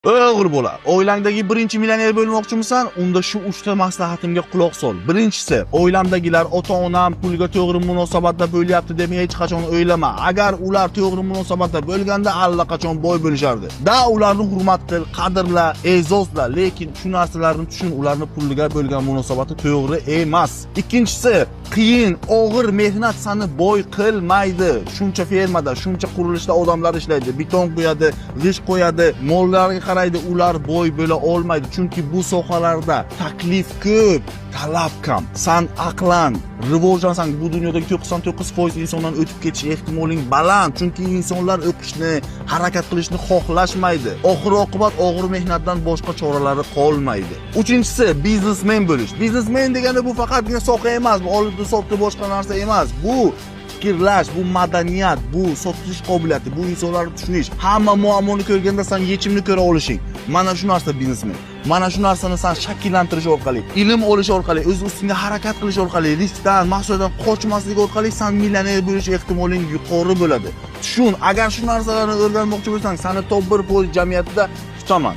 O'g'il bola, oilangdagi birinchi millioner bo'lmoqchimisan? Unda shu uchta maslahatimga quloq sol. Birinchisi, oilamdagilar, ota-onam pulga to'g'ri munosabatda bo'lyapti deb hech qachon o'ylama. Agar ular to'g'ri munosabatda bo'lganda, allaqachon boy bo'lishardi. Da ularni hurmat qil, qadrla, e'zozla, lekin shu narsalarni tushun, ularni pulga bo'lgan munosabati to'g'ri emas. Ikkinchisi, qiyin, og'ir mehnat seni boy qilmaydi. Shuncha fermada, shuncha qurilishda odamlar ishlaydi, beton qo'yadi, g'isht qo'yadi, mollarga qaraydi, ular boy bo'la olmaydi, chunki bu sohalarda taklif ko'p, talab kam. San aqlan rivojlansang, bu dunyodagi 99% insondan o'tib ketish ehtimoling baland, chunki insonlar o'qishni, harakat qilishni xohlashmaydi. Oxir oqibat og'ir mehnatdan boshqa choralari qolmaydi. Uchinchisi, biznesmen bo'lish. Biznesmen degani bu faqatgina soha emas, bu oldi sotdi boshqa narsa emas. Bu fikrlash, bu madaniyat, bu sotish qobiliyati, bu insonlarni tushunish. Hamma muammoni ko'rganda san yechimni ko'ra olishing. Mana shu narsa biznesmen. Mana shu narsani san shakllantirish orqali, ilm olish orqali, o'z ustingda harakat qilish orqali, riskdan, mas'uliyatdan qochmaslik orqali san millioner bo'lish ehtimoling yuqori bo'ladi. Tushun, agar shu narsalarni o'rganmoqchi bo'lsang, sani top 1% jamiyatida kutaman.